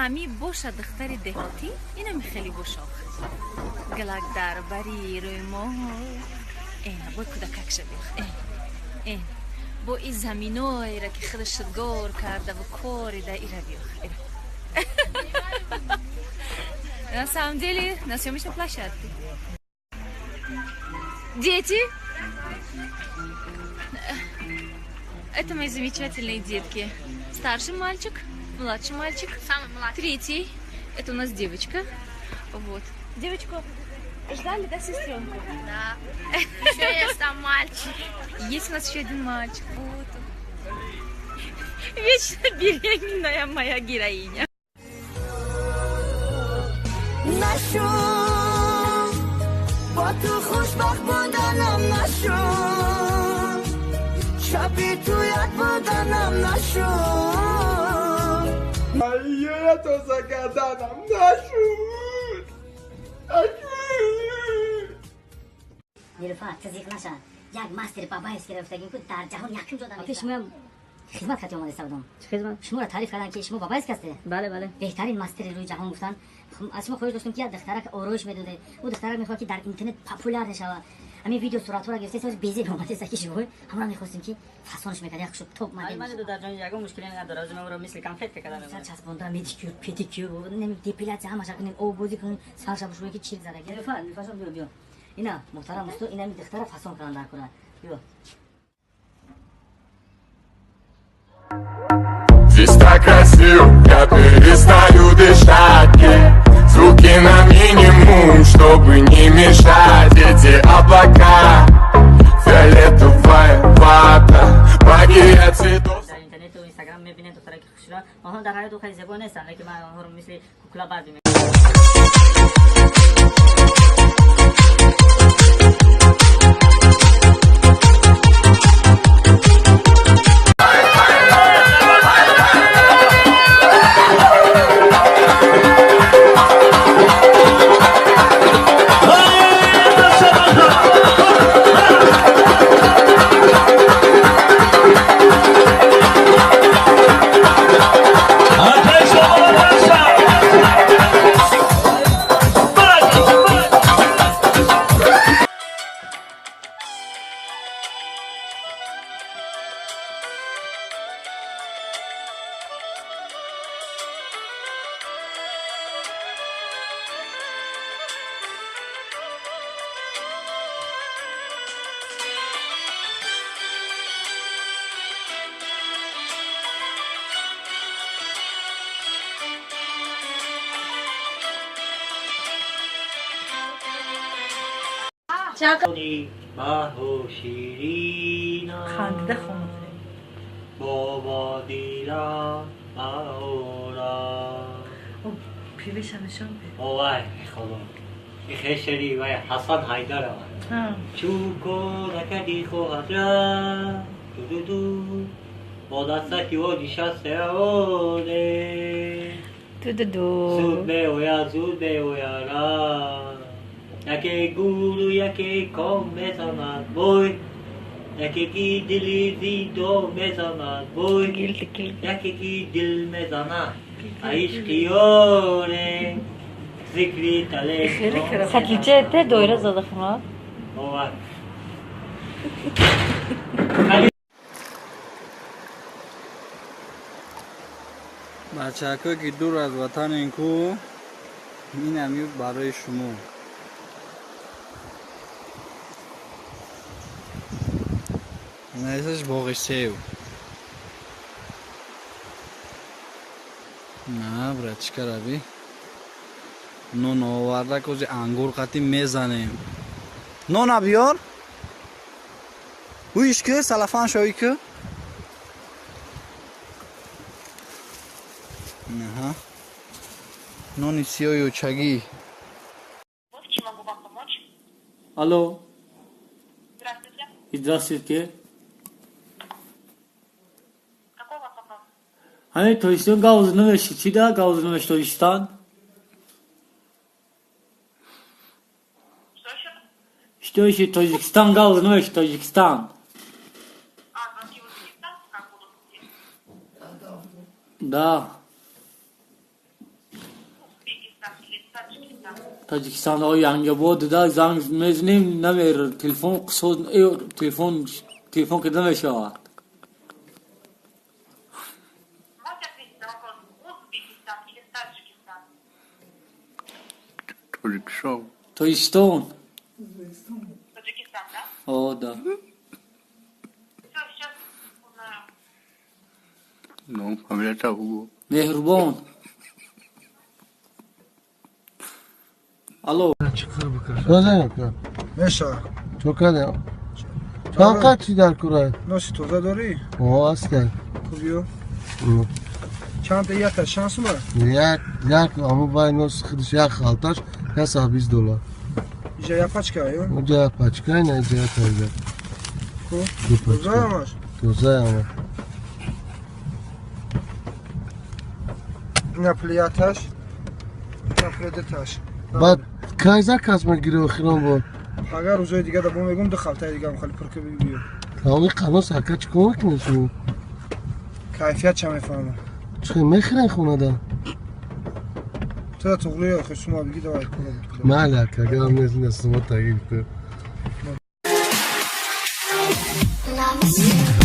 Ҳами боша духтари деҳотӣ, инами хеле боша. Галак дар бари рӯймол. Эн, бой кӯдакак шабих. Эн, эн. Бо и заминоеро ки худаш шудгор кардаву корида ира биёх. На самом деле, на съемочной площадке. Дети! Это мои замечательные детки. Старший мальчик, младший мальчик, самый младший. Третий. Это у нас девочка. Вот. Девочку ждали, да, сестренку? Да. Еще есть там мальчик. Есть у нас еще один мальчик. Вот он. Вечно беременная моя героиня. Нашуд, бо ту хушбахт буданам нашуд, шаби ту як буданам нашуд. Ая тоза карданам нашуд, нашуд. Нилуфар, ту зиқ наша. Як мастер Бабаевский рафтагим ку дар ҷаҳон якум ҷо дар. Пеш шумоям хизмат хати омада истодам. Чӣ хизмат? Шуморо таъриф кардам ки шумо Бабаевский ҳастед. Бале, бале. Беҳтарин мастери рӯи ҷаҳон гуфтан. Аз шумо хоҳиш доштем ки як духтарак ороиш медодед. Ӯ духтарак мехоҳад ки дар интернет популяр шавад. Ҳамин видео суратҳоро гирифта безеб омадеста ки шумо ҳамонро мехостем ки фасонаш мекард, як шуд топ модел. Ман дар ҷон ягон мушкиле надорам. Аз ман ӯро мисли конфет кардам. Сар часпонда, медикюр, педикюр, депиляция ҳамаша кунем, оббозӣ кунем, сарша бушӯем ки чирк зада. Нилуфар, Нилуфаршон биё, биё. Ина муҳтарам усто, ина ҳамин духтара фасон кардан дар кора. Биё. Здесь так красиво, я перестаю дышать. Звуки на минимум, чтобы не мешать. Эти облака, фиолетовая вата, магия цветов. Дар интернету Инстаграм мебинед духтараки хушро. Онҳо дар ҳаёт хеле зебо нестанд, лекин ман онҳоро мисли кукла бад мебинам. خندیده خونه بابا دیرم اورا پیوش نشون بده. وای خدا خشری وای حسن حیدر چوکو نکردی خواهد را دو دو دو با دستکی و نشسته آوره دو دو دو زود بیاید زود بیاید را یکی گول و یکی کام میزند بوی یکی کی دلی زیدو میزند بوی یکی کی دل میزند عشقیاره ذکری تله سکیچه ته دویره زده خونه бачаҳакое ки дур аз ватанен ку инам барои шумо. Наисаш боғи сев. На, братишка раби. Нон оварда кози ангур қати мезанем. Нона биёр. Уиш ки салафан шои ки. Аҳа. Нони сиёю чагӣ. Чем могу вам помочь? Алло. Здравствуйте. Здравствуйте. Какой у вас вопрос? Ҳамин Тоҷикистон гавз намеши чӣ да гавз намеш Тоҷикистон? Что еще? Что еще Тоҷикистон гавз намеш Тоҷикистон? А, звонки в Узбекистан как будут идти? Да. Тоҷикистон Янгобод да занг мезанем, намер телефон қисод, телефон телефон ки намешавад. Можете ответить на вопрос: Узбекистан или Таджикистан? Тоҷикистон. Тоҷикистон. Таджикистан, да? О, да. Все, сейчас узнаю. Ном фамилията бугӯ. Меҳрубон. Алло. Меша. Чо кардем? Чанд қад чӣ дар кура? Носи тоза дорӣ? О, ҳастан. Хуб, ё. Чанд якта чанд сума? Як як аму вай нос худиш як халташ 120 доллар. Иҷа як пачка, ё? Уҷа як пачка, ина иҷа як пачка. Хуб. Ду пачка. Тоза ҳамаш? Тоза ҳама. Ина пули якташ, ина пули дуташ. Баъд кай заказ мегирӣ охирон бор? Агар рӯзои дига да бо мегум, ду халтаи дига мехали пур ки биё. Тамоми қанос ака чӣ кор мекунӣ шумо? Кайфият ча мефаҳмам. Чӣ мехӯрен хонада? Ту да туғри охир сума бигӣ, давай кора буд. Майли ака, гап нест, ина сума тагир кун. Love is